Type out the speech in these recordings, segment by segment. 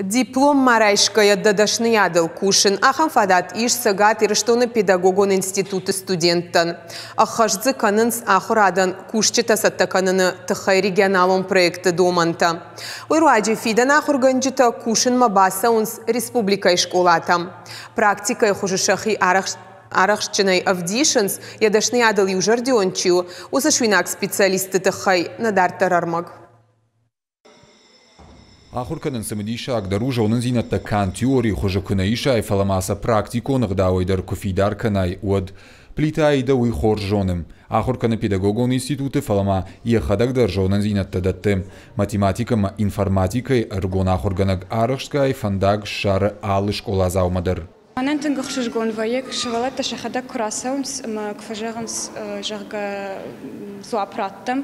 Диплом ма райсгӕйӕ дӕ дӕсныйадыл кусын, ахӕм фадат ис Цӕгат Ирыстоны педагогон институты студенттӕн. Ӕххӕст дзы кӕнынц ахуырадӕн кусджытӕ цӕттӕ кӕныны тыххӕй регионалон проекты домӕнтӕ. Уый руаджы фидӕн ахуыргӕнджытӕ кусынмӕ бацӕуынц республикӕйы скъолатӕм. Практикӕйы хуызы сӕхи арӕхстджынӕй ӕвдисынц, йӕ дӕсныйадыл иузӕрдион чи у, уыцы суинаг специалистты тыххӕй нӕ дарддӕр ӕрмӕг. Ахуыр кӕнын цымыдисагдӕр у зонындзинӕдтӕ канд теорийы хуызы куы нӕ исай, фӕлӕ ма сӕ практикон ӕгъдауӕй дӕр куы фидар кӕнай, уӕд. Плиты Аидӕ уый хорз зоны. Ахуыр кӕны педагогон институты, фӕлӕ ма йӕхӕдӕг дӕр зонындзинӕдтӕ дӕтты. Математикӕ ӕмӕ информатикӕйы ӕрыгон ахуыргӕнӕг арӕхстгай фӕндаг ссары алы скъоладзаумӕ дӕр. Мӕнӕн тынг ӕхсызгон вӕййы, сывӕллӕттӕ сӕхӕдӕг куы рацӕуынц ӕмӕ куы фӕзӕгъынц, зӕгъгӕ, дзуапп раттӕм,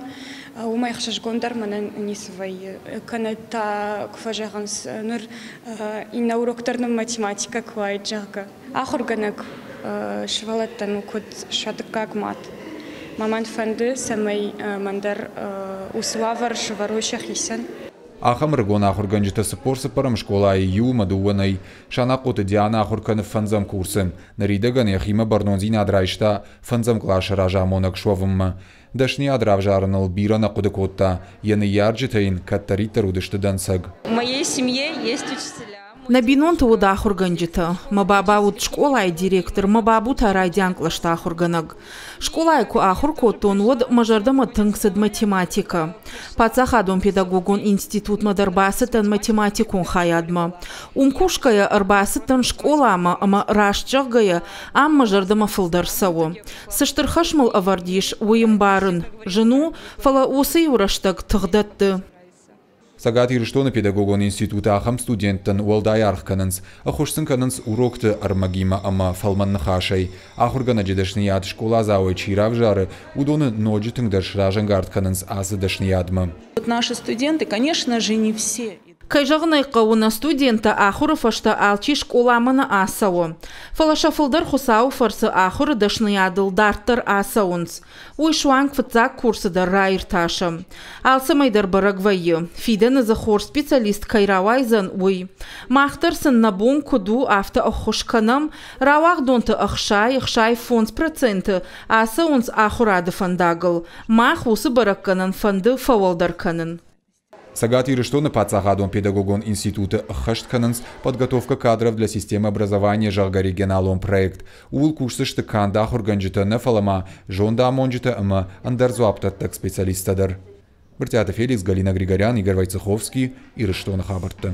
уымӕй ӕхсызгондӕр мӕнӕн ницы вӕййы. Кӕнӕ та куы фӕзӕгъынц, ныр иннӕ урок дӕр нын математикӕ куы уаид, зӕгъгӕ. Ахуыргӕнӕг сывӕллӕттӕн у куыд сӕ дыккаг мад. Мӕ мӕн фӕнды, цӕмӕй мӕн дӕр уыцы уавӕр сӕвӕрой сӕхицӕн. Ахӕм ӕрыгон ахуыргӕнджытӕ 44-ӕм скъолайы иу ӕмӕ дыууӕ нӕй. Санахъоты Дианӕ ахуыр кӕны фӕндзӕм курсы. Ныридӕгӕн йӕхимӕ бӕрнондзинад райста фӕндзӕм къласы разамонӕг суӕвынмӕ. Дӕсныйад равзарыныл бирӕ нӕ хъуыды кодта, йӕ ныййарджытӕ йын кӕддӕриддӕр уыдысты дӕнцӕг. В моей семье есть учителя. Нӕ бинонты уыд ахуыргӕнджытӕ. Мӕ баба уыд скъолайы директор, мӕ бабу та райдиан кълӕсты ахуыргӕнӕг. Скъолайы куы ахуыр кодтон, уӕд мӕ зӕрдӕмӕ тынг цыд математикӕ. Паддзахадон педагогон институтмӕ дӕр бацыдтӕн математикон хайадмӕ. Уым кусгӕйӕ ӕрбацыдтӕн скъоламӕ ӕмӕ, раст зӕгъгӕйӕ, ам мӕ зӕрдӕмӕ фылдӕр цӕуы. Цы стыр хӕс мыл ӕвӕрд ис, уый ӕмбарын. Зын у, фӕлӕ уыцы иу рӕстӕг тых дӕтты. Цӕгат Ирыстоны педагогон институты ахӕм студенттӕн уӕлдай аргъ кӕнынц, ӕххуыс сын кӕнынц урокты ӕрмӕгимӕ ӕмӕ фӕлмӕн ныхасӕй. Ахуыргӕнӕджы дӕсныйад скъоладзауӕй чи равзары, уыдоны ноджы тынгдӕр сразӕнгард кӕнынц ацы дӕсныйадмӕ. Вот наши студенты, конечно же, не все. Кӕй зӕгъын ӕй хъӕуы, нӕ студенттӕ ахуыры фӕстӕ алчи скъоламӕ нӕ ацӕуы. Фӕлӕ сӕ фылдӕр Хуыцауы фӕрцы ахуыры дӕсныйадыл дарддӕр ацӕуынц. Уый суанг фыццаг курсы дӕр раиртасӕм. Алцӕмӕй дӕр бӕрӕг вӕййы, фидӕны дзы хорз специалист кӕй рауайдзӕн, уый. Мах дӕр сын нӕ бон куыд у, афтӕ ӕххуыс кӕнӕм. Рауагъдонты 60-65% ацӕуынц ахуырады фӕндагыл. Мах уыцы бӕрӕггӕнӕн фӕнды фӕуӕлдӕр кӕнын. Цӕгат Ирыстоны паддзахадон педагогон институты ӕххӕст кӕнынц «Подготовка кадров для системы образования», зӕгъгӕ, регионалон проект. Ууыл кусдзысты канд ахуыргӕнджытӕ нӕ, фӕлӕ ма зондамонджытӕ ӕмӕ ӕндӕр дзуапдӕттӕг специалисттӕ дӕр. Брытъиаты Феликс, Галина Григорян, Игорь Войцеховский, Ирыстоны хабӕрттӕ.